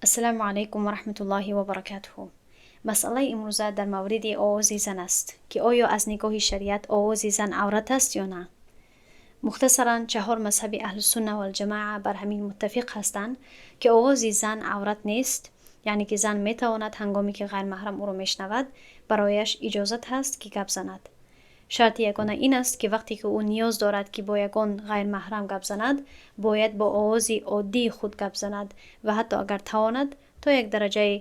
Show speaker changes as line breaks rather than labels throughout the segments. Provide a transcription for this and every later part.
Ассалому алайкум ва раҳматуллоҳи ва баракатуҳу. Масъалаи имрӯза дар мавриди овози зан аст, ки оё аз нигоҳи шариат овози зан аврат аст ё на. Мухтасаран, чаҳор мазҳаби аҳлусунна валҷамоа бар ҳамин муттафиқ ҳастанд, ки овози зан аврат нест, яъне ки зан метавонад, ҳангоме ки ғайрмаҳрам ӯро мешнавад, барояш иҷозат ҳаст, ки гап занад. Шарти ягона ин аст, ки вақте ки ӯ ниёз дорад, ки бо ягон ғайрмаҳрам гап занад, бояд бо овози оддии худ гап занад ва ҳатто агар тавонад, то як дараҷаи,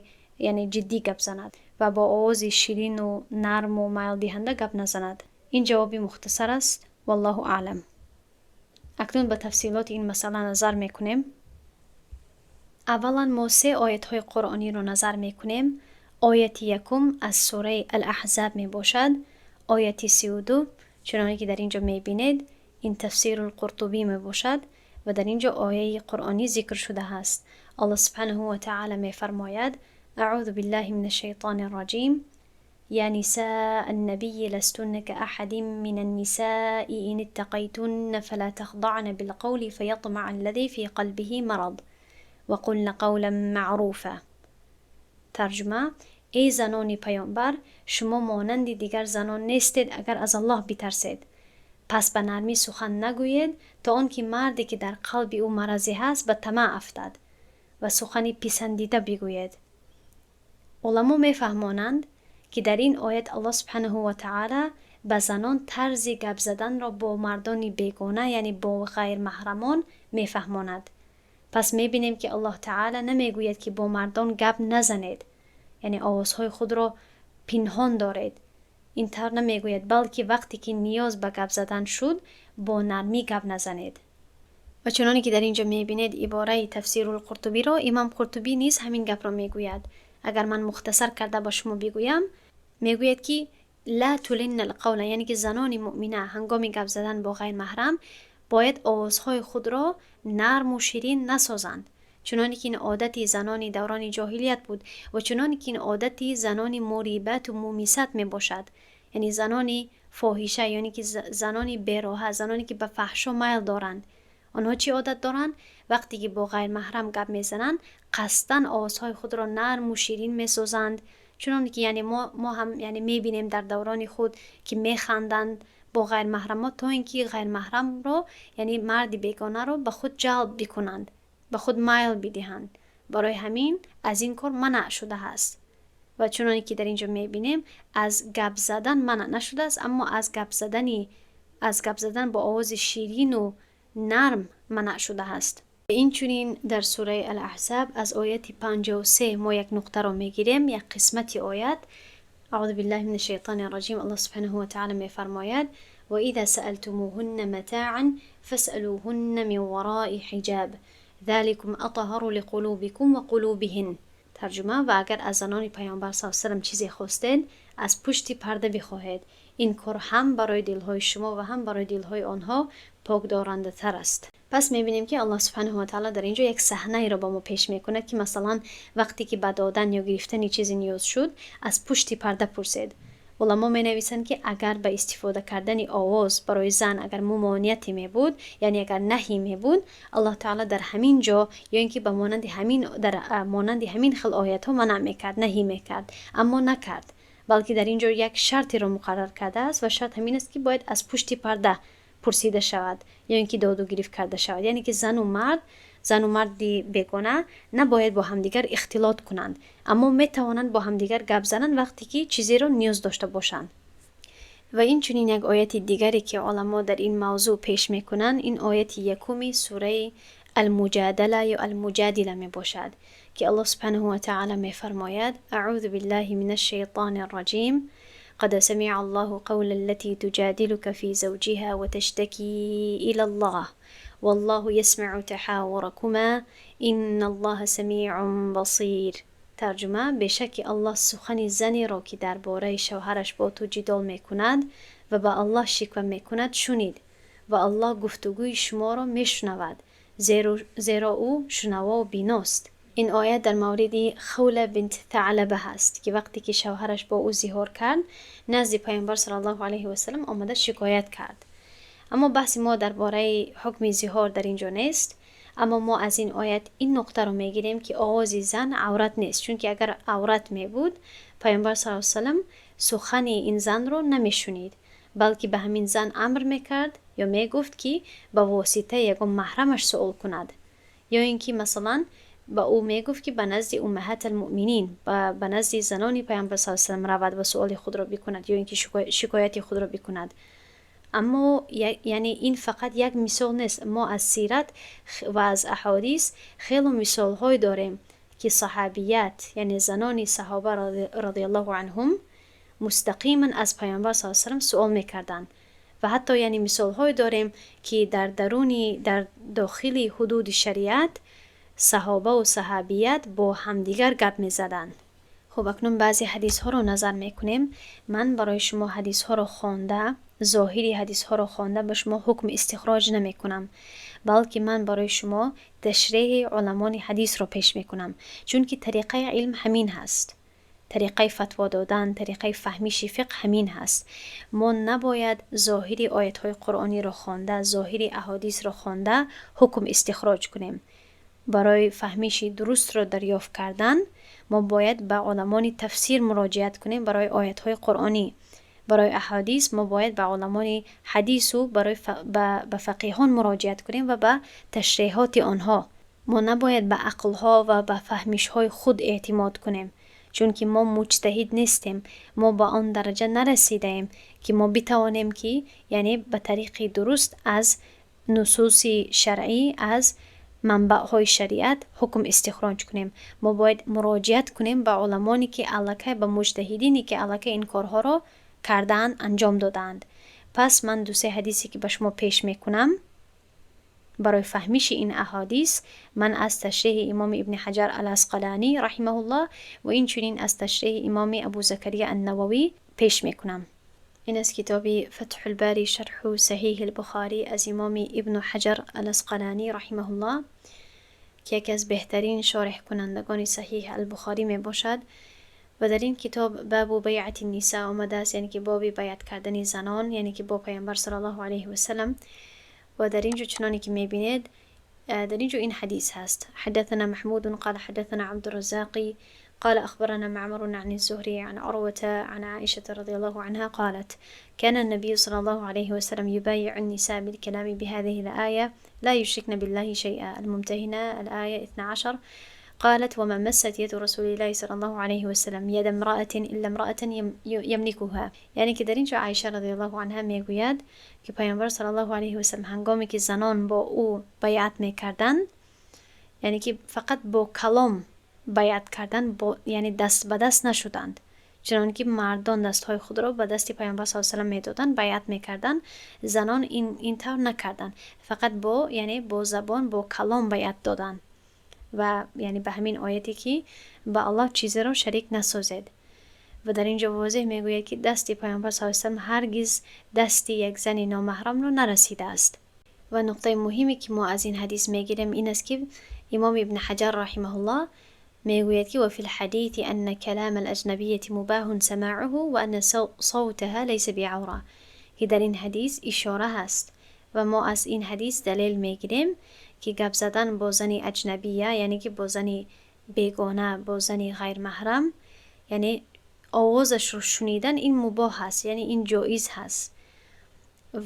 яъне ҷиддӣ гап занад ва бо овози ширину нарму майлдиҳанда гап назанад. Ин ҷавоби мухтасар аст, валлоҳу аълам. Акнун ба тафсилоти ин масъала назар мекунем. Аввалан мо се оятҳои қуръониро назар мекунем. Ояти якум аз сураи Ал-Аҳзаб мебошад, ояти 32. Чуноне ки дар ин ҷо мебинед, ин тафсирул Қуртубӣ мебошад ва дар ин ҷо ояи қуръонӣ зикр шудааст. Аллоҳ субҳанаҳу ва таъала мефармояд: аъузу биллаҳи мин ашшайтони рраҷим, я нисаа аннабийи ластунна каахадин мин аннисаи ин иттақайтунна фала тахдаъна билқавли фаятмаъа аллази фи қалбиҳи марад ва қулна қавлан маъруфа. Тарҷума: эй занони паёмбар, шумо монанди дигар занон нестед. Агар аз Аллоҳ битарсед, пас ба нармӣ сухан нагӯед, то он ки марде, ки дар қалби ӯ маразе ҳаст, ба тамаъ афтад ва сухани писандида бигӯед. Уламо мефаҳмонанд, ки дар ин оят Аллоҳ субҳанаҳу ва таъала ба занон тарзи гап заданро бо мардони бегона, яъне бо ғайрмаҳрамон мефаҳмонад. Пас мебинем, ки Аллоҳ таъала намегӯяд, ки бо мардон гап назанед, яъне овозҳои худро пинҳон доред. Ин тавр намегӯяд, балки вақте ки ниёз ба гап задан шуд, бо нармӣ гап назанед. Ва чуноне ки дар ин ҷо мебинед, ибораи тафсирул Қуртубиро, имом Қуртубӣ низ ҳамин гапро мегӯяд. Агар ман мухтасар карда ба шумо бигӯям, мегӯяд, ки ла тулинна алқавла, яъне ки занони муъмина ҳангоми гап задан бо ғайрмаҳрам бояд овозҳои худро нарму ширин насозанд, чуноне ки ин одати занони даврони ҷоҳилият буд ва чуноне ки ин одати занони мурибату мумисат мебошад, яъне занони фоҳиша, яъне ки занони бероҳа, заноне ки ба фаҳшо майл доранд. Онҳо чӣ одат доранд? Вақте ки бо ғайрмаҳрам гап мезананд, қасдан овозҳои худро нарму ширин месозанд, чуноне ки, яъне мо ҳам, яъне мебинем дар даврони худ, ки механданд бо ғайрмаҳрамҳо, то ин ки ғайрмаҳрамро, яъне марди бегонаро ба худ ҷалб бикунанд, ба худ майл бидиҳанд. Барои ҳамин аз ин кор манъ шудааст. Ва чуноне ки дар ин ҷо мебинем, аз гап задан манъ нашудааст, аммо аз гап задан бо овози ширину нарм манъ шудааст. Инчунин дар сураи Ал-Аҳзаб аз ояти 53 мо як нуқтаро мегирем, як қисмати оят. Аъузу биллаҳи мин ашшайтони рраҷим. Аллоҳ субҳанаҳу ва таъала мефармояд: ва иза саалтумуҳунна матаъан фасъалуҳунна мин вараи ҳиҷаб заликум атҳару лиқулубикум ва қулубиҳин. Тарҷума: ва агар аз занони паёмбар саллаллоҳу алайҳи васаллам чизе хостед, аз пушти парда бихоҳед. Ин кор ҳам барои дилҳои шумо ва ҳам барои дилҳои онҳо покдорандатар аст. Пас мебинем, ки Аллоҳ субҳанаҳу ва таъала дар ин ҷо як саҳнаеро ба мо пеш мекунад, ки масалан вақте ки ба додан ё гирифтани чизе ниёз шуд, аз пушти парда пурсед. Уламо менависанд, ки агар ба истифода кардани овоз барои зан агар мумонияте мебуд, яъне агар наҳӣ мебуд, Аллоҳ таъала дар ҳамин ҷо ё ин ки ба монанди ҳамин, дар монанди ҳамин хел оятҳо манъ мекард, наҳӣ мекард, аммо накард, балки дар ин ҷо як шартеро муқаррар кардааст ва шарт ҳамин аст, ки бояд аз пушти парда пурсида шавад ё ин ки доду гирифт карда шавад. Яъне ки зану марди бегона набояд бо ҳамдигар ихтилот кунанд, аммо метавонанд бо ҳамдигар гап зананд, вақте ки чизеро ниёз дошта бошанд. Ва инчунин як ояти дигаре, ки уламо дар ин мавзӯъ пеш мекунанд, ин ояти якуми сураи Алмуҷадала ё Алмуҷадила мебошад, ки Аллоҳ субҳанаҳу ва таъала мефармояд: аъузу биллаҳи мин ашшайтони рраҷим, قد سمع الله قول التي تجادلك في زوجها وتشتكي إلى الله والله يسمع تحاوركما إن الله سميع بصير. тарҷума: бешаки Аллоҳ сухани занеро, ки дар бораи шавҳараш бо ту ҷидол мекунад ва ба Аллоҳ шиква мекунад, шунид ва Аллоҳ гуфтугӯи шуморо мешунавад, зеро ӯ шунавову биност. Ин оят дар мавриди Хавла бинт Таълаба ҳаст, ки вақте ки шавҳараш бо ӯ зиҳор кард, назди паёмбар саллаллоҳу алайҳи васалам омада шикоят кард. Аммо баҳси мо дар бораи ҳукми зиҳор дар ин ҷо нест. Аммо мо аз ин оят ин нуқтаро мегирем, ки овози зан аврат нест, чунки агар аврат мебуд, Пайғамбар саллаллоҳу алайҳи васаллам сухани ин занро намешунид, балки ба ҳамин зан амр мекард ё мегуфт, ки ба воситаи ягон маҳрамаш суол кунад, ё ин ки масалан ба ӯ мегуфт, ки ба назди уммаҳатал муъминин, ба назди занони Пайғамбар саллаллоҳу алайҳи васаллам равад ва суоли худро бикунад ё ин ки шикояти худро бикунад. Аммо яъне ин фақат як мисол нест. Мо аз сират ва аз аҳодис хело мисолҳое дорем, ки саҳобият, яъне занони саҳоба радиаллоҳу анҳум, мустақиман аз Пайғамбар саллаллоҳу алайҳи васаллам суол мекарданд. Ва ҳатто яъне мисолҳое дорем, ки дар дохили ҳудуди шариат саҳобаву саҳобият бо ҳамдигар гап мезаданд. Хуб, акнун баъзе ҳадисҳоро назар мекунем. Ман барои шумо ҳадисҳоро хонда, зоҳири ҳадисҳоро хонда ба шумо ҳукм истихроҷ намекунам, балки ман барои шумо ташреҳи уламони ҳадисро пеш мекунам, чунки тариқаи илм ҳамин ҳаст, тариқаи фатво додан, тариқаи фаҳмиши фиқҳ ҳамин ҳаст. Мо набояд зоҳири оятҳои қуръониро хонда, зоҳири аҳодисро хонда ҳукм истихроҷ кунем. Барои фаҳмиши дурустро дарёфт кардан мо бояд ба уламони тафсир муроҷиат кунем. Барои оятҳои қуръонӣ, барои аҳодис мо бояд ба уламони ҳадису барои ба фақиҳон муроҷиат кунем ва ба ташреҳоти онҳо. Мо набояд ба ақлҳо ва ба фаҳмишҳои худ эътимод кунем, чунки мо муҷтаҳид нестем. Мо ба он дараҷа нарасидаем, ки мо битавонем, ки яъне ба тариқи дуруст аз нусуси шаръӣ, аз манбаъҳои шариат ҳукм истихроҷ кунем. Мо бояд муроҷиат кунем ба уламоне, ки аллакай, ба муҷтаҳидине, ки аллакай ин корҳоро кардаанд, анҷом додаанд. Пас ман ду-се ҳадисе, ки ба шумо пеш мекунам барои фаҳмиши ин аҳодис, ман аз ташреҳи имоми Ибни Ҳаҷар ал Асқалонӣ раҳимаҳуллоҳ ва инчунин аз ташреҳи имоми Абу Закария аннававӣ пеш мекунам. Ин аз китоби Фатҳулбари шарҳу Саҳиҳи Албухорӣ аз имоми Ибну Ҳаҷар ал Асқалонӣ раҳимаҳуллоҳ, ки яке аз беҳтарин шореҳкунандагони Саҳиҳ Албухорӣ мебошад. Ва дар ин китоб бабу байъати ниса омадааст, яъне ки боби байъат кардани занон, яъне ки бо Пайғамбар саллаллоҳу алайҳи васаллам. Ва дар ин ҷо, чуноне ки мебинед, дар ин ҷо ин ҳадис ҳаст: حدثنا محمود قال حدثنا عبد الرزاق قال أخبرنا معمر عن الزهري عن عروة عن عائشة رضي الله عنها قالت: كان النبي صلى الله عليه وسلم يبايع النساء بالكلام بهذه الآية: لا يشركن بالله شيئا، الممتهنة، الآية 12. قالت: وما مست يد رسول الله صلى الله عليه وسلم يد امرأة إلا امرأة يملكها. یعنی که در اینجا عایشه رضی الله عنها میگوید که پیامبر صلی الله علیه و سلم هنگامی که زنان با او بیعت میکردند، یعنی که فقط با کلام بیعت کردن، با یعنی دست به دست نشدند، چنان که مردان دستهای خود را به دست پیامبر صلی الله علیه و سلم میدادند، بیعت میکردند، زنان این طور نکردند، فقط با یعنی با زبان، با کلام بیعت دادند و یعنی به همین آیتی که به الله چیزی را شریک نسازید. و در اینجا واضح میگوید که دست پیامبر صلی الله علیه و سلم هرگز دست یک زن نامحرم را نرسیده است. و نقطه مهمی که ما از این حدیث میگیریم این است که امام ابن حجر رحمه الله میگوید که وفي الحديث أن كلام الأجنبية مباح سماعه وأن صوتها ليس بعورة. که در این حدیث اشاره هست و ما از این حدیث دلیل میگیریم که گپ زدن با زن اجنبیه، یعنی که با زن بیگانه، با زن غیر محرم، یعنی آوازش رو شنیدن، این مباح هست، یعنی این جایز هست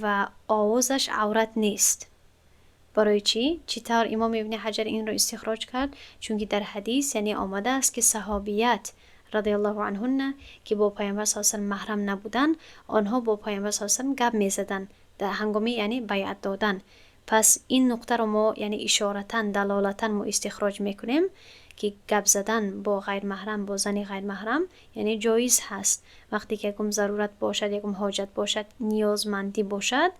و آوازش عورت نیست. برای چی؟ چطور امام ابن حجر این رو استخراج کرد؟ چون که در حدیث یعنی آمده است که صحابیت رضی الله عنهن که با پیامبر صلی الله علیه و محرم نبودن، آنها با پیامبر صلی الله علیه و گپ میزدن در هنگامی یعنی بیعت دادن. پس این نقطه رو ما یعنی اشارتا، دلالتا ما استخراج میکنیم که گپ زدن با غیر محرم، با زن غیر محرم، یعنی جایز هست. وقتی که یکم ضرورت باشد، یکم حاجت باشد، نیازمندی باشد،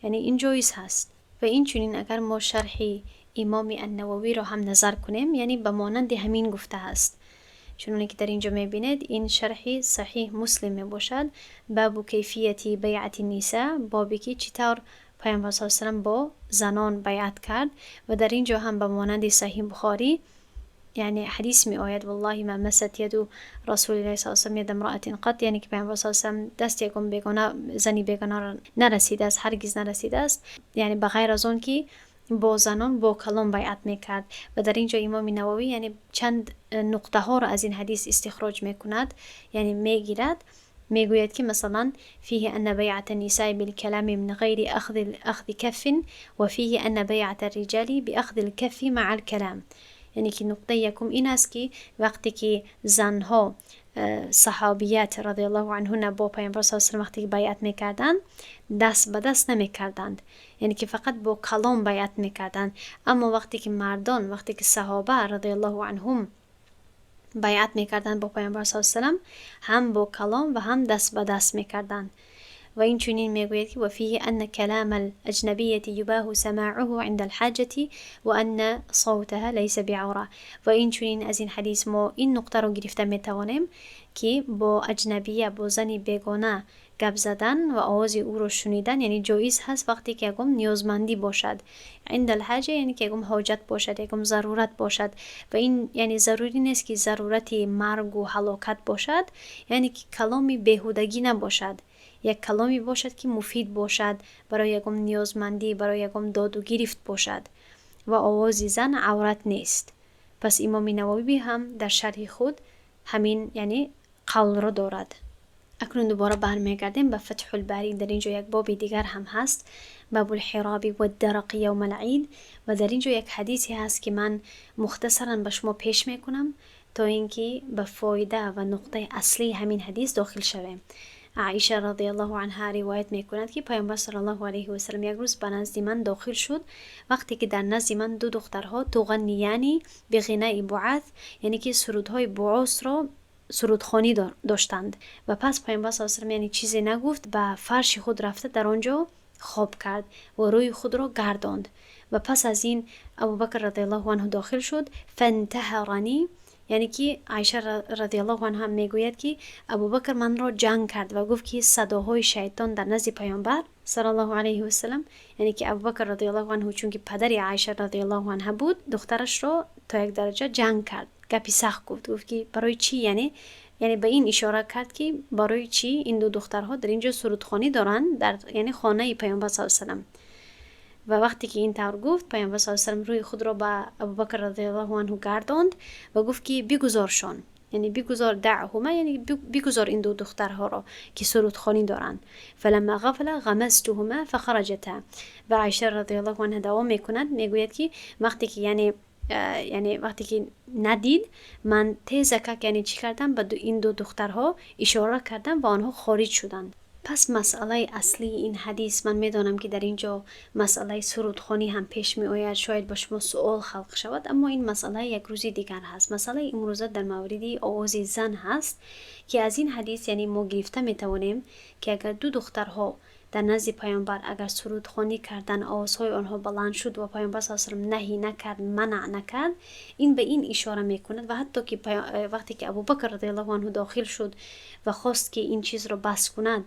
یعنی این جایز هست. و این چنین اگر ما شرح امام النووی را هم نظر کنیم، یعنی به مانند همین گفته است. چنانکه که در اینجا میبینید، این شرح صحیح مسلم می باشد، باب کیفیت بیعت النساء، بابی که چطور پیامبر صلی الله علیه و با زنان بیعت کرد. و در اینجا هم به مانند صحیح بخاری یعنی حدیث می آید: والله ما مست يد رسول الله صلی الله علیه و ید امرأة قط. یعنی که پیامبر صلی الله علیه و دست یکم بیگانه، زنی بیگانه را نرسیده است، هرگز نرسیده است، یعنی به غیر از اون که бо занон бо калом байъат мекард. Ва дар ин ҷо Имоми Нававӣ, яъне, чанд нуқтаҳоро аз ин ҳадис истихроҷ мекунад, яъне мегирад, мегӯяд ки, масалан, فيه أن بيعة النساء بالكلام من غير أخذ كف وفيه أن بيعة الرجال بأخذ الكف مع الكلام. Яъне ки нуқтаи якум ин аст, ки вақте ки занҳо, саҳобият رضي الله عنهن, бо Пайғамбар с салам вақте ки байъат мекарданд, даст ба даст намекарданд, яъне ки фақат бо калом байъат мекарданд. Аммо вақте ки мардон, вақте ки саҳоба رضي الله عنهم байъат мекарданд бо Пайғамбар с салам, ҳам бо калом ва ҳам даст ба даст мекарданд. Ва инчунин мегӯяд, ки وفيه أن كلام الأجنبية يباح سماعه عند الحاجة وأن صوتها ليس بعورة. Ва инчунин аз ин ҳадис мо ин нуқтаро гирифта метавонем, ки бо аҷнабия, бо зани бегона гап задан ва овози ӯро шунидан, яъне, ҷоиз ҳаст, вақте ки ягон ниёзмандӣ бошад. عند الحاجة, яъне ки ягон ҳоҷат бошад, ягон зарурат бошад. Ва ин, яъне, зарурӣ нест, ки зарурати маргу ҳалокат бошад, яъне ки каломи беҳудагӣ набошад, як каломе бошад, ки муфид бошад, барои ягон ниёзмандӣ, барои ягон доду гирифт бошад. Ва овози зан аврат нест. Пас Имоми Нававӣ ҳам дар шарҳи худ ҳамин, яъне, қавлро дорад. Акнун дубора бармегардем ба Фатҳулбарӣ. Дар ин ҷо як боби дигар ҳам ҳаст, باب الحراب والدرق يوم العيد. Ва дар ин ҷо як ҳадисе ҳаст, ки ман мухтасаран ба шумо пеш мекунам, то ин ки ба фоида ва нуқтаи аслии ҳамин ҳадис дохил шавем. Аиша رضي الله عنها ривоят мекунад, ки Пайғамбар صلى الله عليه وسلم як рӯз ба назди ман дохил шуд, вақте ки дар назди ман ду духтарҳо تغنيان بغناء بعاث, яъне ки сурудҳои буосро сурудхонӣ доштанд. Ва пас Пайғамбар с салам, яъне, чизе нагуфт, ба фарши худ рафта, дар он ҷо хоб кард ва рӯи худро гардонд. Ва пас аз ин Абубакр رضي الله عنه дохил шуд. فانتهرني, яъне ки Айша رضي الله عنها мегӯяд, ки Абубакр манро ҷанг кард ва гуфт, ки садоҳои шайтон дар назди Паёмбар صلى الله عليه وسلم. Яъне ки Абубакр رضي الله عنه, чунки падари Айша رضي الله عنها буд, духтарашро то як дараҷа ҷанг кард, гапи сахт гуфт. Гуфт, ки барои чӣ, яъне ба ин ишора кард, ки барои чӣ ин ду духтарҳо дар ин ҷо сурудхонӣ доранд дар, яъне, хонаи Паёмбар с салам. Ва вақте ки ин тавр гуфт, Паёмбар с салам рӯи худро ба Абубакр رضي الله عنه гардонд ва гуфт, ки бигузоршон, яъне бигузор, دعهما, яъне бигузор ин ду духтарҳоро, ки сурудхонӣ доранд. فلما غفل غمزتهما فخرجتا. Ва Айша رضي الله عنها давом мекунад, мегӯяд, ки вақте ки, яъне вақте ки надид, ман тезакак, яъне, чӣ кардам? Ба ин ду духтарҳо ишора кардам ва онҳо хориҷ шуданд. Пас масъалаи аслии ин ҳадис, ман медонам, ки дар ин ҷо масъалаи сурудхонӣ ҳам пеш меояд, шояд ба шумо суол халқ шавад, аммо ин масъала як рӯзи дигар ҳаст. Масъалаи имрӯза дар мавриди овози зан ҳаст, ки аз ин ҳадис, яъне, мо гирифта метавонем, ки агар ду духтарҳо дар назди Паёмбар агар сурудхонӣ кардан, овозҳои онҳо баланд шуд ва Паёмбар с салам наҳӣ накард, манъ накард, ин ба ин ишора мекунад. Ва ҳатто ки вақте ки Абубакр رضي الله عنه дохил шуд ва хост, ки ин чизро бас кунад,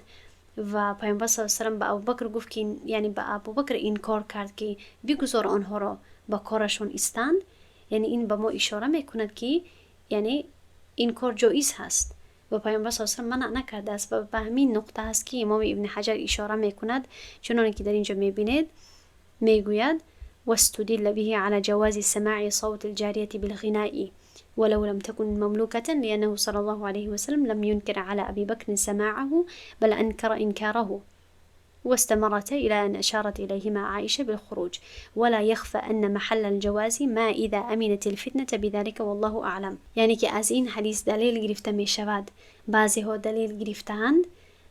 ва Паёмбар с салам ба Абубакр гуфт, ки, яъне, ба Абубакр инкор кард, ки бигузор онҳоро ба корашон истанд, яъне ин ба мо ишора мекунад, ки, яъне, ин кор ҷоиз ҳаст ва Паёмбар с салам манъ накардааст. Ва ба ҳамин нуқта ҳаст, ки Имоми Ибни Ҳаҷар ишора мекунад, чуноне ки дар ин ҷо мебинед, мегӯяд: واستدل به على جواز سماع صوت الجارية بالغناء ولو لم تكن مملوكة، لأنه صلى الله عليه وسلم لم ينكر على أبي بكر سماعه بل أنكر إنكاره، واستمرتا إلى أن أشارت إليهما عائشة بالخروج، ولا يخفى أن محل الجواز ما إذا أمنت الفتنة بذلك، والله أعلم. Яъне ки аз ин ҳадис далел гирифта мешавад, баъзеҳо далел гирифтаанд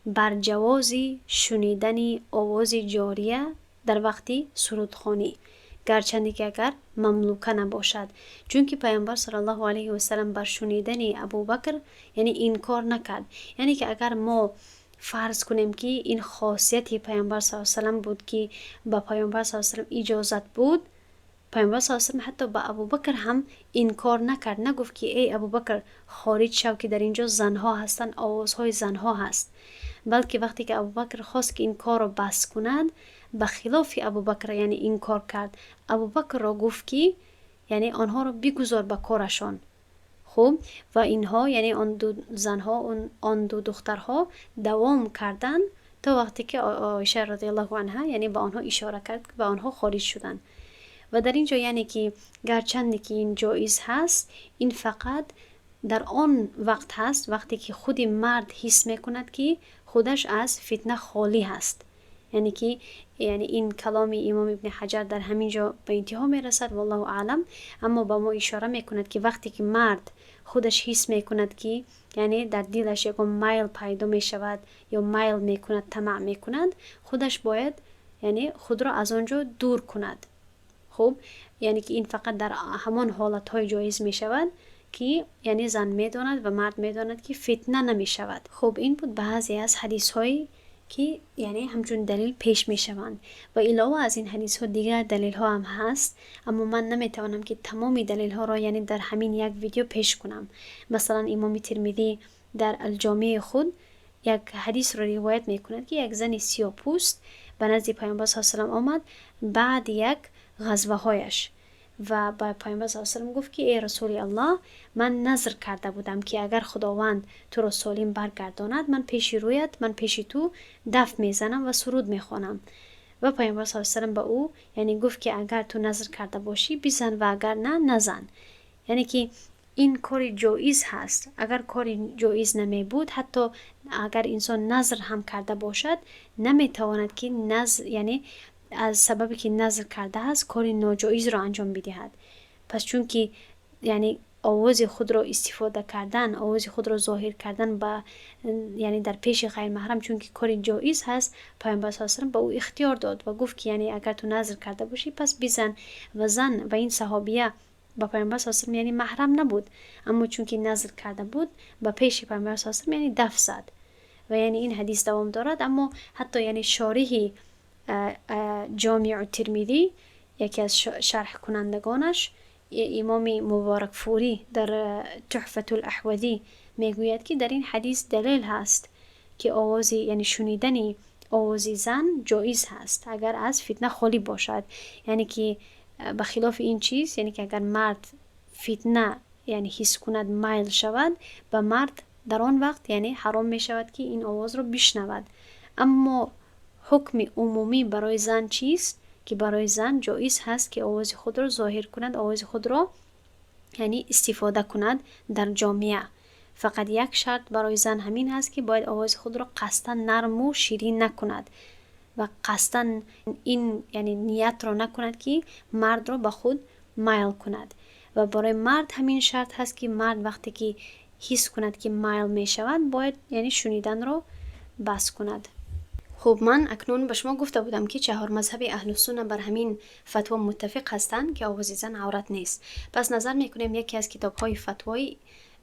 бар ҷавози шунидани овози ҷория дар вақти сурудхонӣ, гарчанде ки агар мамлука набошад, чунки Пайғамбар صلى الله عليه وسلم бар шунидани Абубакр, яъне, инкор накард. Яъне ки агар мо фарз кунем, ки ин хосияти Пайғамбар с салам буд, ки ба Пайғамбар с салам иҷозат буд, Пайғамбар с салам ҳатто ба Абубакр ҳам инкор накард, нагуфт, ки эй Абубакр, хориҷ шав, ки дар ин ҷо занҳо ҳастанд, овозҳои занҳо ҳаст. Балки вақте ки Абубакр хост, ки ин корро бас кунад, ба хилофи Абубакр, яъне, инкор кард. Абубакрро гуфт, ки, яъне, онҳоро бигузор ба корашон. Хуб, ва инҳо, яъне он ду занҳо, он ду духтарҳо давом карданд, то вақте ки Оиша رضي الله عنها, яъне, ба онҳо ишора кард ва онҳо хориҷ шуданд. Ва дар ин ҷо, яъне ки гарчанде ки ин ҷоиз ҳаст, ин фақат дар он вақт ҳаст, вақте ки худи мард ҳис мекунад, ки худаш аз фитна холӣ ҳаст. Яъне ки, яъне ин каломи имом Ибни Ҳаҷар дар ҳамин ҷо ба интиҳо мерасад, валлоҳу аълам. Аммо ба мо ишора мекунад, ки вақте ки мард худаш ҳис мекунад, ки яъне дар дилаш ягон майл пайдо мешавад ё майл мекунад, тамаъ мекунад, худаш бояд, яъне, худро аз он ҷо дур кунад. Хуб, яъне ки ин фақат дар ҳамон ҳолатҳое ҷоиз мешавад, ки яъне зан медонад ва мард медонад, ки фитна намешавад. Хуб, ин буд баъзе аз ҳадисҳое, ки яъне ҳамчун далил пеш мешаванд. Ва илова аз ин ҳадисҳо дигар далелҳо ҳам ҳаст, аммо ман наметавонам, ки тамоми далелҳоро, яъне, дар ҳамин як видео пеш кунам. Масалан, имоми Термидӣ дар Алҷомеи худ як ҳадисро ривоят мекунад, ки як зани сиёҳпӯст ба назди Пайғамбар с салам омад баъди як ғазваҳояш ва ба Пайғамбар с салам гуфт, ки эй Расули Аллоҳ, ман назр карда будам, ки агар Худованд туро солим баргардонад, ман пеши рӯят, ман пеши ту даф мезанам ва суруд мехонам. Ва Пайғамбар с салам ба ӯ, яъне, гуфт, ки агар ту назр карда бошӣ, бизан ва агар на, назан. Яъне ки ин кори ҷоиз ҳаст. Агар кори ҷоиз намебуд, ҳатто агар инсон назр ҳам карда бошад, наметавонад, ки назр, яъне аз сабабе ки назр кардааст, кори ноҷоизро анҷом бидиҳад. Пас чунки, яъне, овози худро истифода кардан, овози худро зоҳир кардан ба, яъне, дар пеши ғайрмаҳрам, чунки кори ҷоиз ҳаст, Пайғамбар с салам ба ӯ ихтиёр дод ва гуфт, ки яъне агар ту назр карда бошӣ, пас бизан. Ва зан ва ин саҳобия ба Пайғамбар с салам, яъне, маҳрам набуд, аммо чунки назр карда буд, ба пеши Пайғамбар с салам, яъне, даф зад. Ва яъне ин ҳадис давом дорад, аммо ҳатто, яъне, шориҳи Ҷомиу Термидӣ, яке аз шарҳкунандагонаш, имоми Муборакфурӣ, дар Туҳфатул Аҳвазӣ мегӯяд, ки дар ин ҳадис далел ҳаст, ки овози, яъне шунидани овози зан ҷоиз ҳаст, агар аз фитна холӣ бошад. Яъне ки ба хилофи ин чиз, яъне ки агар мард фитна, яъне, ҳис кунад, майл шавад, ба мард дар он вақт, яъне, ҳаром мешавад, ки ин овозро бишнавад. Аммо ҳукми умумӣ барои зан чист? Ки барои зан ҷоиз ҳаст, ки овози худро зоҳир кунад, овози худро, яъне, истифода кунад дар ҷомеа. Фақат як шарт барои зан ҳамин ҳаст, ки бояд овози худро қасдан нарму ширин накунад ва қасдан ин, яъне, ниятро накунад, ки мардро ба худ майл кунад. Ва барои мард ҳамин шарт ҳаст, ки мард вақте ки ҳис кунад, ки майл мешавад, бояд, яъне, шуниданро бас кунад. Хуб, ман акнун ба шумо гуфта будам, ки чаҳор мазҳаби аҳлусунна бар ҳамин фатво муттафиқ ҳастанд, ки овози зан аврат нест. Пас назар мекунем яке аз китобҳои фатвои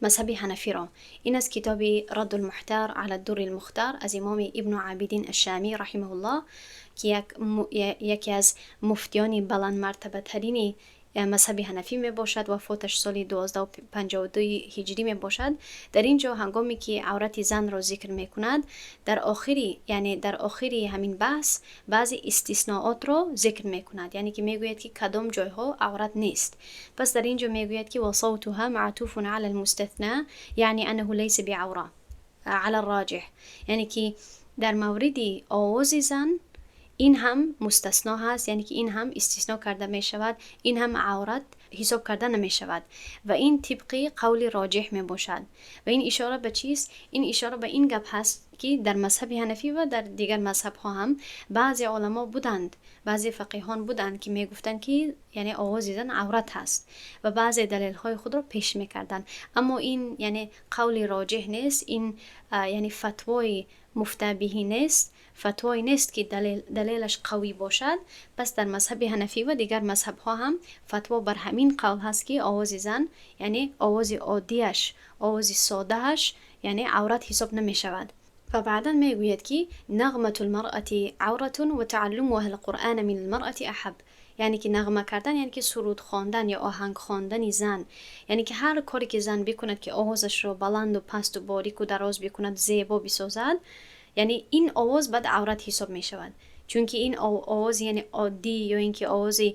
мазҳаби ҳанафиро. Ин аст китоби Раддулмуҳтар ала Дури лмухтар аз имоми Ибну Абидин Ашшамӣ раҳимаҳуллоҳ, ки яке аз муфтиёни баландмартабатарини мазҳаби ҳанафӣ мебошад. Вафоташ соли 1252 ҳиҷрӣ мебошад. Дар ин ҷо, ҳангоме ки аврати занро зикр мекунад, дар охири, яъне дар охири ҳамин баҳс баъзе истисноотро зикр мекунад, яъне ки мегӯяд, ки кадом ҷойҳо аврат нест. Пас дар ин ҷо мегӯяд, ки وصوتها معطوف على المستثنى يعني أنه ليس بعورة على الراجح. Яъне ки дар мавриди овози зан ин ҳам мустасно ҳаст, яъне ки ин ҳам истисно карда мешавад, ин ҳам аврат ҳисоб карда намешавад ва ин тибқи қавли роҷеҳ мебошад. Ва ин ишора ба чист? Ин ишора ба ин гап ҳаст, ки дар мазҳаби ҳанафӣ ва дар дигар мазҳабҳо ҳам баъзе оламо буданд, баъзе фақиҳон буданд, ки мегуфтанд, ки яъне овози зан аврат ҳаст ва баъзе далелҳои худро пеш мекарданд. Аммо ин, яъне, қавли роҷеҳ нест, ин, яъне, фатвои муфтабиҳӣ нест, фатвое нест, ки далелаш қавӣ бошад. Пас дар мазҳаби ҳанафӣ ва дигар мазҳабҳо ҳам фатво бар ҳамин қавл ҳаст, ки овози зан, яъне овози оддиаш, овози содааш, яъне, аврат ҳисоб намешавад. Ва баъдан мегӯяд, ки نغمة المرأة عورة وتعلمها القرآن من المرأة أحب. Яъне ки нағма кардан, яъне ки суруд хондан ё оҳанг хондани зан, яъне ки ҳар коре ки зан бикунад, ки овозашро баланду пасту борику дароз бикунад, зебо бисозад, яъне ин овоз баъд аврат ҳисоб мешавад, чунки ин овоз, яъне, оддӣ ё ин ки овози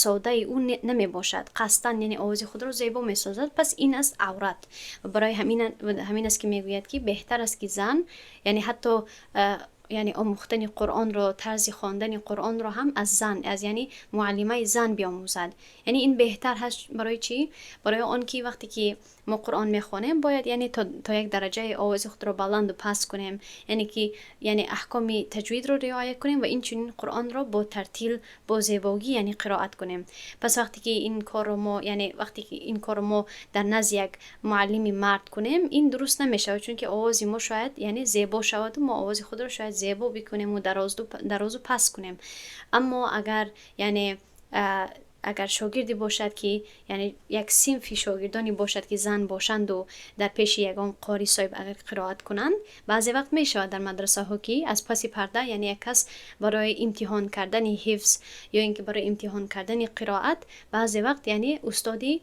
содаи ӯ намебошад, қасдан, яъне, овози худро зебо месозад, пас ин аст аврат. Ва барои ҳамин аст, ки мегӯяд, ки беҳтар аст, ки зан, яъне, ҳатто яъне омӯхтани Қуръонро, тарзи хондани Қуръонро ҳам аз зан, аз яъне муаллимаи зан биомӯзад. Яъне ин беҳтар ҳаст. Барои чӣ? Барои он ки вақте ки мо Қуръон мехонем, бояд яъне то як дараҷаи овози худро баланду паст кунем, яъне ки яъне аҳкоми таҷвидро риоя кунем ва инчунин Қуръонро бо тартил, бо зебогӣ яъне қироат кунем. Пас вақте ки ин корро мо, яъне вақте ки ин корро мо дар назди як муаллими мард кунем, ин дуруст намешавад, чунки овози мо шояд яъне зебо шаваду мо овози худро шояд зебо бикунему дарозу паст кунем. Аммо агар яъне агар шогирде бошад, ки яъне як синфи шогирдоне бошад, ки зан бошанду дар пеши ягон қори соҳиб агар қироат кунанд, баъзе вақт мешавад дар мадрасаҳо, ки аз паси парда яъне як кас барои имтиҳон кардани ҳифз ё ин ки барои имтиҳон кардани қироат баъзе вақт яъне устоди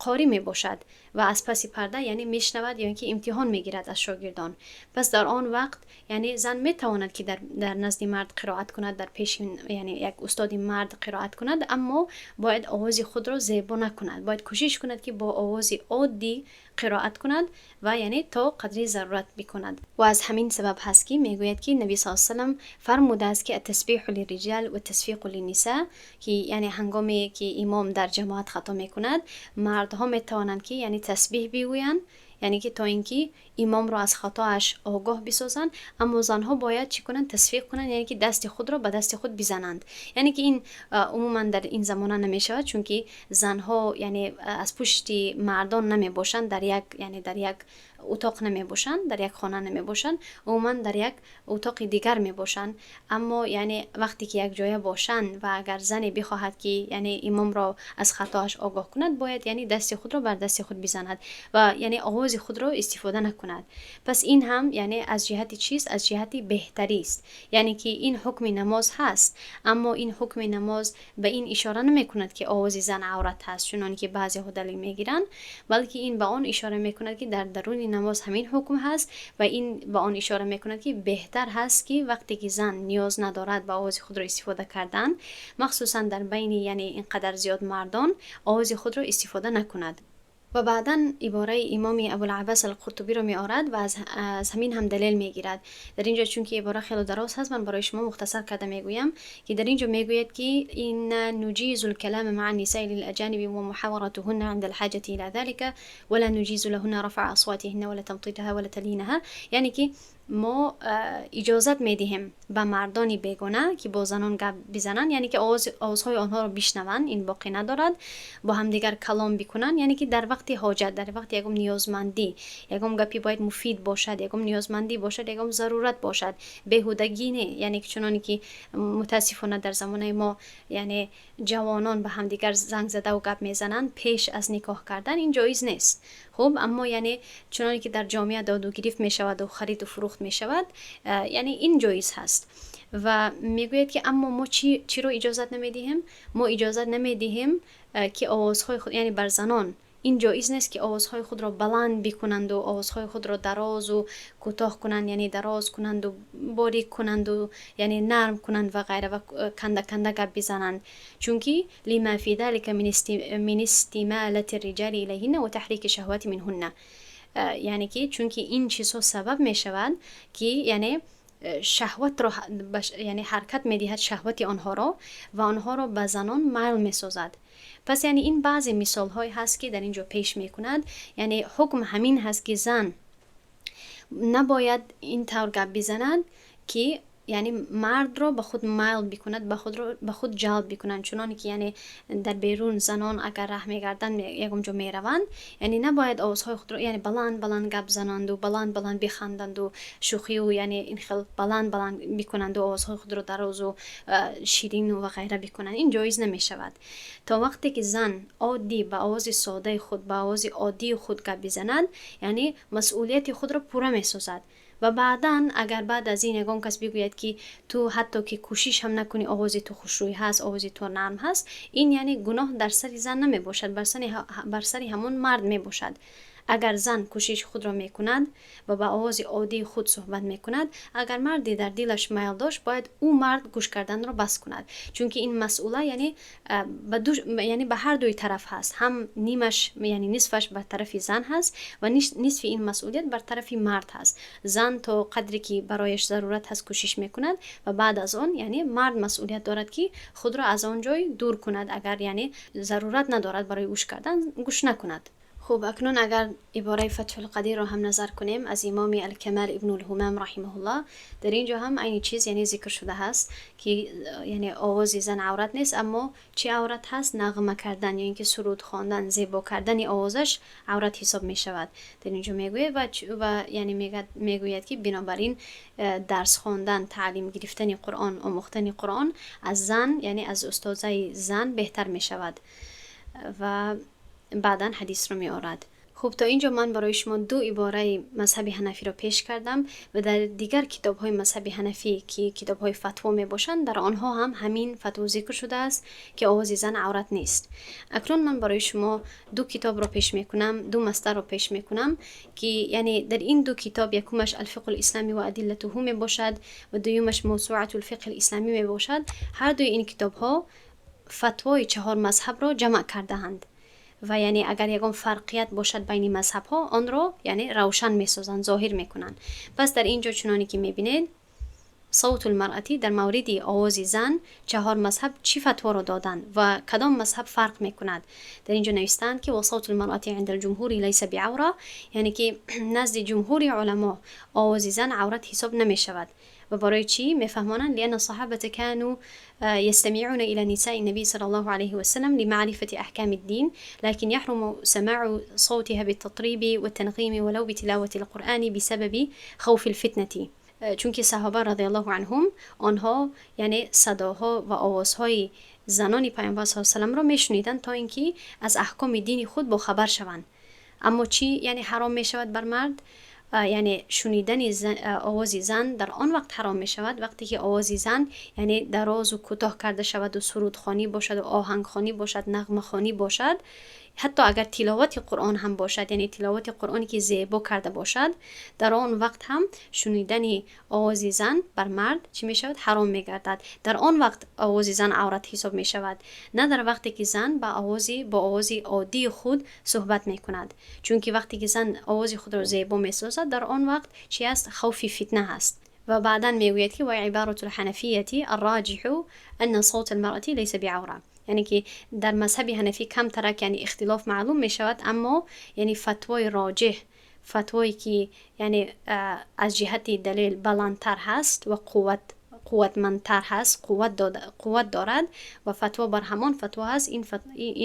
қорӣ мебошад ва аз паси парда яъне мешнавад ё ин ки имтиҳон мегирад аз шогирдон. Пас дар он вақт яъне зан метавонад, ки дар назди мард қироат кунад, дар пеши яъне як устоди мард қироат кунад, аммо бояд овози худро зебо накунад, бояд кӯшиш кунад, ки бо овози оддӣ қироат кунад ва яъне то қадри зарурат бикунад. Ва аз ҳамин сабаб ҳаст, ки мегӯяд, ки Наби с салам фармудааст, ки التسبيح للرجال والتصفيق للنساء, ки яъне ҳангоме ки имом дар ҷамоат хато мекунад, мардҳо метавонанд, ки яъне тасбиҳ бигӯянд, яъне ки то ин ки имомро аз хатоаш огоҳ бисозанд, аммо занҳо бояд чӣ кунанд? Тасфиқ кунанд, яъне ки дасти худро ба дасти худ бизананд. Яъне ки ин умуман дар ин замона намешавад, чунки занҳо яъне аз пушти мардон намебошанд, дар як яъне дар як утоқ намебошанд, дар як хона намебошанд, умуман дар як утоқи дигар мебошанд. Аммо яъне вақте ки якҷоя бошанд ва агар зане бихоҳад, ки яъне имомро аз хатоаш огоҳ кунад, бояд яъне дасти худро бар дасти худ бизанад ва яъне овози худро истифода накунад. Пас ин ҳам яъне аз ҷиҳати чист? Аз ҷиҳати беҳтарист. Яъне ки ин ҳукми намоз ҳаст, аммо ин ҳукми намоз ба ин ишора намекунад, ки овози зан аврат ҳаст, чуноне ки баъзеҳо далел мегиранд, балки ин ба он ишора мекунад, ки дар даруни намоз ҳамин ҳукм ҳаст ва ин ба он ишора мекунад, ки беҳтар ҳаст, ки вақте ки зан ниёз надорад ба овози худро истифода кардан, махсусан дар байни яъне ин қадар зиёд мардон, овози худро истифода накунад. Ва баъдан ибораи имоми Абулаббас Алқуртубиро меорад ва аз ҳамин ҳам далел мегирад дар ин ҷо. Чунки ибора хело дароз ҳаст, ман барои шумо мухтасар карда мегӯям, ки дар ин ҷо мегӯяд, ки إنا نجيز الكلام مع النساء للأجانب ومحاورتهن عند الحاجة إلى ذلك ولا نجيز لهن رفع أصواتهن ولا تمطيطها ولا تليينها. یعنی که мо иҷозат медиҳем ба мардони бегона, ки бо занон гап бизананд, яъне ки овозҳои онҳоро бишнаванд, ин боқӣ надорад, бо ҳамдигар калом бикунанд, яъне ки дар вақти ҳоҷат, дар вақти ягон ниёзмандӣ, ягон гапи бояд муфид бошад, ягон ниёзмандӣ бошад, ягон зарурат бошад, беҳудагӣ не. Яъне ки чуноне ки мутаассифона дар замонаи мо яъне ҷавонон ба ҳамдигар занг задаву гап мезананд пеш аз никоҳ кардан, ин ҷоиз нест. Хуб, аммо яъне чуноне ки дар ҷомеа доду гирифт мешаваду хариду фурӯхт мешавад, яъне ин ҷоиз ҳаст. Ва мегӯяд, ки аммо мо чиро иҷозат намедиҳем? Мо иҷозат намедиҳем, ки овозҳои худ, яъне бар занон ин ҷоиз нест, ки овозҳои худро баланд бикунанду овозҳои худро дарозу кӯтоҳ кунанд, яъне дароз кунанду борик кунанду яъне нарм кунанд ва ғайра ва канда канда гап бизананд, чунки لما في ذلك من استمالة الرجال إليهن وتحريك الشهوات منهن, яъне ки чунки ин чизҳо сабаб мешавад, ки яъне шаҳватро яъне ҳаракат медиҳад шаҳвати онҳоро ва онҳоро ба занон майл месозад. Пас яъне ин баъзе мисолҳое ҳаст, ки дар ин ҷо пеш мекунад. Яъне ҳукм ҳамин ҳаст, ки зан набояд ин тавр гап бизанад, ки яъне мардро ба худ майл бикунад, ба худ ҷалб бикунад. Чуноне ки яъне дар берун занон агар раҳ мегарданд, ягон ҷо мераванд, яъне набояд овозҳои худро яъне баланд баланд гап зананду баланд баланд биханданду шӯхию яъне ин хел баланд баланд бикунанду овозҳои худро дарозу ширину ва ғайра бикунанд. Ин ҷоиз намешавад. То вақте ки зан оддӣ, ба овози содаи худ, ба овози оддии худ гап бизанад, яъне масъулияти худро пурра месозад. Ва баъдан агар баъд аз ин ягон кас бигӯяд, ки ту ҳатто ки кӯшиш ҳам накунӣ, овози ту хушрӯй ҳаст, овози ту нарм ҳаст, ин яъне гуноҳ дар сари зан намебошад, бар сари ҳамон мард мебошад. Агар зан кӯшиши худро мекунад ва ба овози оддии худ суҳбат мекунад, агар марде дар дилаш майл дошт, бояд ӯ мард гӯш карданро бас кунад, чунки ин масъула яъне ба ду, яъне ба ҳар дуи тараф ҳаст. Ҳам нимаш, яъне нисфаш бар тарафи зан ҳаст ва нисфи ин масъулият бар тарафи мард ҳаст. Зан то қадре ки барояш зарурат ҳаст, кӯшиш мекунад ва баъд аз он яъне мард масъулият дорад, ки худро аз он ҷой дур кунад. Агар яъне зарурат надорад барои гӯш кардан, гӯш накунад. Хуб, акнун агар ибораи Фатҳулқадирро ҳам назар кунем аз имоми Алкамал Ибнулҳумам раҳимаҳуллоҳ, дар ин ҷо ҳам айни чиз яъне зикр шуда ҳаст, ки яъне овози зан аврат нест, аммо чӣ аврат ҳаст? Нағма кардан ё ин ки суруд хондан, зебо кардани овозаш аврат ҳисоб мешавад. Дар ин ҷо мегӯяд ва яъне мегӯяд, ки бинобар ин дарс хондан, таълим гирифтани Қуръон, омӯхтани Қуръон аз зан, яъне аз устозаи зан беҳтар мешавад ва баъдан ҳадисро меорад. Хуб, то ин ҷо ман барои шумо ду ибораи мазҳаби ҳанафиро пеш кардам ва дар дигар китобҳои мазҳаби ҳанафӣ, ки китобҳои фатво мебошанд, дар онҳо ҳам ҳамин фатво зикр шудааст, ки овози зан аврат нест. Акнун ман барои шумо ду китобро пеш мекунам, ду масдарро пеш мекунам, ки яъне дар ин ду китоб, якумаш Алфиқҳу лислами ва адиллатуҳу мебошад ва дуюмаш Мавсуату лфиқҳи лисламӣ мебошад. Ҳар дуи ин китобҳо фатвои чаҳор мазҳабро ҷамъ кардаанд ва яъне агар ягон фарқият бошад байни мазҳабҳо, онро яъне равшан месозанд, зоҳир мекунанд. Пас дар ин ҷо, чуноне ки мебинед, савтул маръатӣ, дар мавриди овози зан чаҳор мазҳаб чӣ фатворо доданд ва кадом мазҳаб фарқ мекунад. Дар ин ҷо навиштаанд, ки وصوت المرأة عند الجمهور ليس بعورة, яъне ки назди ҷумҳури уламо овози зан аврат ҳисоб намешавад. Ва барои чӣ мефаҳмонанд? لأن الصحابة كانوا يستمعون إلى نساء النبي صلى الله عليه وسلم لمعرفة أحكام الدين، لكن يحرم سماع صوتها بالتطريب والتنغيم ولو بتلاوة القرآن بسبب خوف الفتنة. Чунки саҳоба радиаллоҳу анҳум онҳо яъне садоҳо ва овозҳои занони Пайғамбар с саламро мешуниданд, то ин ки аз аҳкоми дини худ бохабар шаванд. Аммо чӣ яъне ҳаром мешавад бар мард? Яъне шунидани овози зан дар он вақт ҳаром мешавад, вақте ки овози зан яъне дарозу кӯтоҳ карда шаваду сурудхонӣ бошаду оҳангхонӣ бошад, нағмахонӣ бошад, ҳатто агар тиловати Қуръон ҳам бошад, яъне тиловати Қуръоне ки зебо карда бошад, дар он вақт ҳам шунидани овози зан бар мард чӣ мешавад? Ҳаром мегардад. Дар он вақт овози зан аврат ҳисоб мешавад, на дар вақте ки зан бо овози оддии худ суҳбат мекунад, чунки вақте ки зан овози худро зебо месозад, дар он вақт чӣ аст? Хавфи фитна ҳаст. Ва баъдан мегӯяд, ки وعبارة الحنفية الراجح أن صوت المرأة ليس بعورة, яъне ки дар мазҳаби ҳанафӣ камтарак яъне ихтилоф маълум мешавад, аммо яъне фатвои роҷеҳ, фатвое ки яъне аз ҷиҳати далел баландтар ҳаст ва қувватмандтар ҳаст, қувват дорад ва фатво бар ҳамон фатво ҳаст,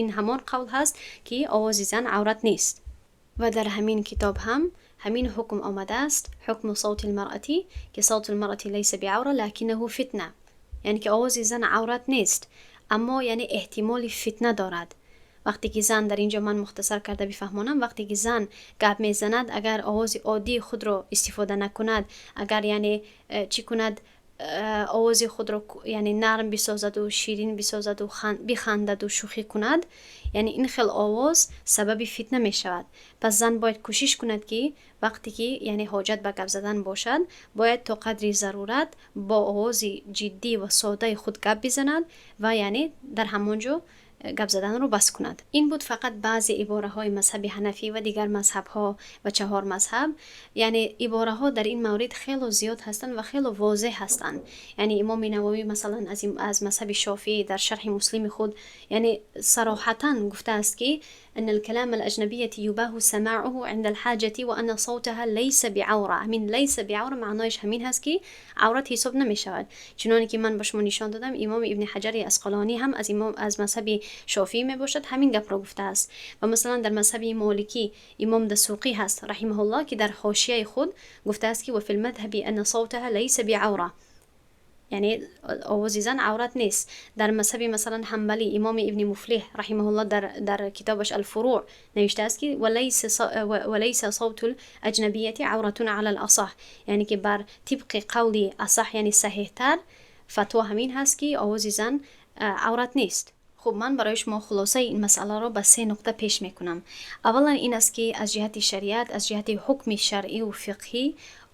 ин ҳамон қавл ҳаст, ки овози зан аврат нест. Ва дар ҳамин китоб ҳам ҳамин ҳукм омадааст, حكم صوت المرأة, ки صوت المرأة ليس بعورة لكنه فتنة, яъне ки овози зан аврат нест, аммо яъне эҳтимоли фитна дорад. Вақте ки зан, дар ин ҷо ман мухтасар карда бифаҳмонам, вақте ки зан гап мезанад, агар овози оддии худро истифода накунад, агар яъне чӣ кунад, овози худро яъне нарм бисозаду ширин бисозаду бихандаду шӯхӣ кунад, яъне ин хел овоз сабаби фитна мешавад. Пас зан бояд кӯшиш кунад, ки вақте ки яъне ҳоҷат ба гап задан бошад, бояд то қадри зарурат бо овози ҷиддӣ ва содаи худ гап бизанад ва яъне дар ҳамон ҷо гап заданро бас кунад. Ин буд фақат баъзе ибораҳои мазҳаби ҳанафӣ ва дигар мазҳабҳо ва чаҳор мазҳаб. Яъне ибораҳо дар ин маврид хело зиёд ҳастанд ва хело возеҳ ҳастанд. Яъне имоми Нававӣ, масалан, аз мазҳаби Шофиӣ дар шарҳи Муслими худ яъне сароҳатан гуфтааст, ки أن الكلام الأجنبية يباح سماعه عند الحاجة وأن صوتها ليس بعورة. ҳамин ليس بعورة маънояш ҳамин ҳаст, ки аврат ҳисоб намешавад. Чуноне ки ман ба шумо нишон додам, имоми Ибни Ҳаҷари Асқалонӣ ҳам аз мазҳаби Шофиӣ мебошад, ҳамин гапро гуфтааст. Ва масалан, дар мазҳаби Моликӣ имом Дасуқӣ ҳаст раҳимаҳуллоҳ, ки дар ҳошияи худ гуфтааст, ки وفي المذهب أن صوتها ليس بعورة, яъне овози зан аврат нест. Дар мазҳаби, масалан, Ҳамбалӣ имоми Ибни Муфлиҳ раҳимаҳуллоҳ дар китобаш Алфуруъ навиштааст, ки وليس صوت الأجنبية عورة على الأصح, яъне ки бар тибқи қавли асаҳ, яъне саҳеҳтар фатво ҳамин ҳаст, ки овози зан аврат нест. Хуб, ман барои шумо хулосаи ин масъаларо ба се нуқта пеш мекунам. Аввалан ин аст, ки аз ҷиҳати шариат, аз ҷиҳати ҳукми шаръиву фиқҳӣ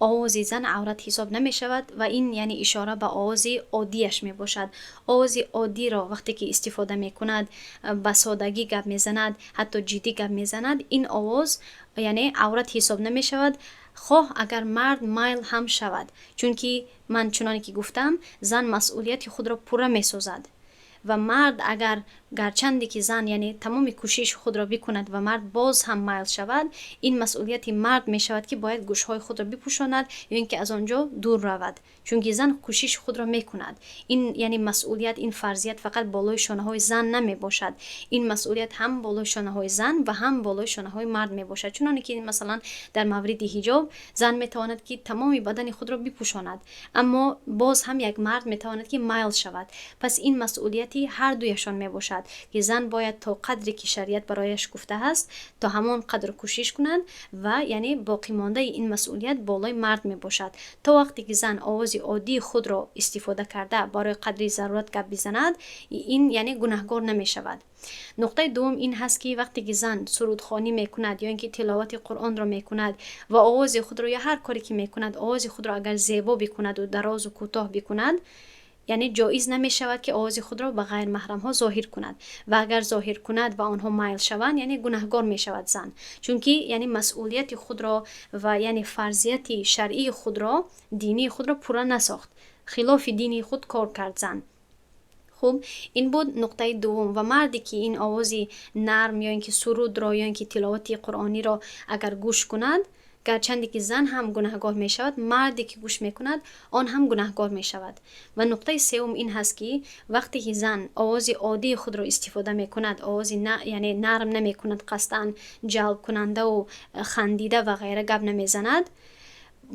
овози зан аврат ҳисоб намешавад ва ин яъне ишора ба овози оддияш мебошад. Овози оддиро вақте ки истифода мекунад, ба содагӣ гап мезанад, ҳатто ҷиддӣ гап мезанад, ин овоз яъне аврат ҳисоб намешавад, хоҳ агар мард майл ҳам шавад. Чунки ман чуноне ки гуфтам, зан масъулияти худро пурра месозад ва мард агар гарчанде ки зан яъне тамоми кӯшиши худро бикунад ва мард боз ҳам майл шавад, ин масъулияти мард мешавад, ки бояд гӯшҳои худро бипӯшонад ё ин ки аз он ҷо дур равад, чунки зан кӯшиши худро мекунад. Ин яъне масъулият, ин фарзият фақат болои шонаҳои зан намебошад. Ин масъулият ҳам болои шонаҳои зан ва ҳам болои шонаҳои мард мебошад. Чуноне ки масалан дар мавриди ҳиҷоб зан метавонад, ки тамоми бадани худро бипӯшонад, аммо боз ҳам як мард метавонад, ки майл шавад. Пас ин масъулияти ҳар дуяшон мебошад, ки зан бояд то қадре ки шариат барояш гуфтааст, то ҳамон қадр кӯшиш кунад ва яъне боқимондаи ин масъулият болои мард мебошад. То вақте ки зан овози оддии худро истифода карда барои қадри зарурат гап бизанад, ин яъне гунаҳгор намешавад. Нуқтаи дуввум ин ҳаст, ки вақте ки зан сурудхонӣ мекунад ё ин ки тиловати Қуръонро мекунад ва овози худро ё ҳар коре ки мекунад, овози худро агар зебо бикунаду дарозу кӯтоҳ бикунад, яъне ҷоиз намешавад, ки овози худро ба ғайрмаҳрамҳо зоҳир кунад ва агар зоҳир кунад ва онҳо майл шаванд, яъне гунаҳгор мешавад зан, чунки яъне масъулияти худро ва яъне фарзияти шаръии худро, динии худро пурра насохт, хилофи дини худ кор кард зан. Хуб, ин буд нуқтаи дуввум. Ва марде ки ин овози нарм ё ин ки сурудро ё ин ки тиловати қуръониро агар гӯш кунад, гарчанде ки зан ҳам гунаҳгор мешавад, марде ки гӯш мекунад, он ҳам гунаҳгор мешавад. Ва нуқтаи сеюм ин ҳаст, ки вақте ки зан овози оддии худро истифода мекунад, овози яъне нарм намекунад, қасдан ҷалбкунандаву хандида ва ғайра гап намезанад,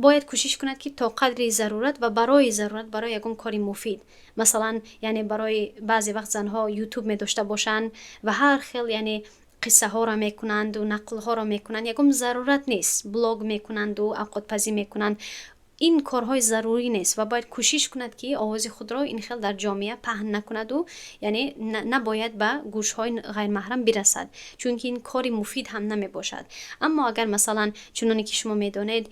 бояд кӯшиш кунад, ки то қадри зарурат ва барои зарурат, барои ягон кори муфид, масалан яъне барои баъзе вақт занҳо Ютуб медошта бошанд ва ҳар хел яъне қиссаҳоро мекунанду нақлҳоро мекунанд, ягон зарурат нест, блог мекунанду авқотпазӣ мекунанд, ин корҳои зарурӣ нест ва бояд кӯшиш кунад, ки овози худро ин хел дар ҷомеа паҳн накунаду яъне набояд ба гӯшҳои ғайрмаҳрам бирасад, чунки ин кори муфид ҳам намебошад. Аммо агар масалан чуноне ки шумо медонед,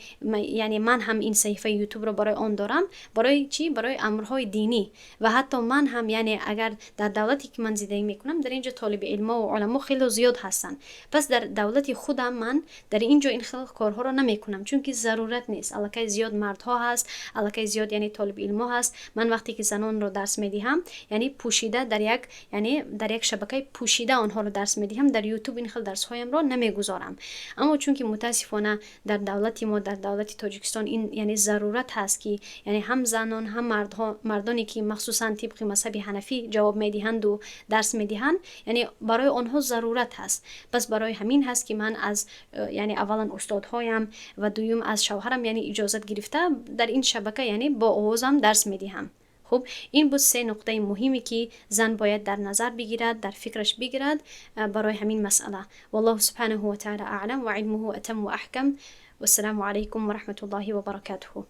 яъне ман ҳам ин саҳифаи Ютубро барои он дорам, барои чӣ? Барои амрҳои динӣ. Ва ҳатто ман ҳам яъне агар дар давлате ки ман зиндагӣ мекунам, дар ин ҷо толиби илмо ва уламо хело зиёд ҳастанд, пас дар давлати худам ман дар ин ҷо ин хел корҳоро намекунам, чунки зарурат нест. Аллакай зиёд мардҳо ҳаст, аллакай зиёд яъне толиби илмо ҳаст. Ман вақте ки занонро дарс медиҳам, яъне пӯшида, дар як яъне дар як шабакаи пӯшида онҳоро дарс медиҳам, дар Ютуб ин хел дарсҳоямро намегузорам. Аммо чунки мутаассифона дар давлати мо, дар давлати Тоҷикистон ин яъне зарурат ҳаст, ки яъне ҳам занон, ҳам мардҳо, мардоне ки махсусан тибқи мазҳаби ҳанафӣ ҷавоб медиҳанду дарс медиҳанд, яъне барои онҳо зарурат ҳаст. Пас барои ҳамин ҳаст, ки ман аз яъне аввалан устодҳоям ва дуюм аз шавҳарам яъне иҷозат гирифта дар ин шабака яъне бо овозам дарс медиҳам. Хуб, ин буд се нуқтаи муҳиме, ки зан бояд дар назар бигирад, дар фикраш бигирад барои ҳамин масъала. Валлоҳу субҳанаҳу ва таала аълам ва илмуҳу атам ва аҳкам. Вассалому алайкум ва раҳматуллоҳи ва баракатуҳу.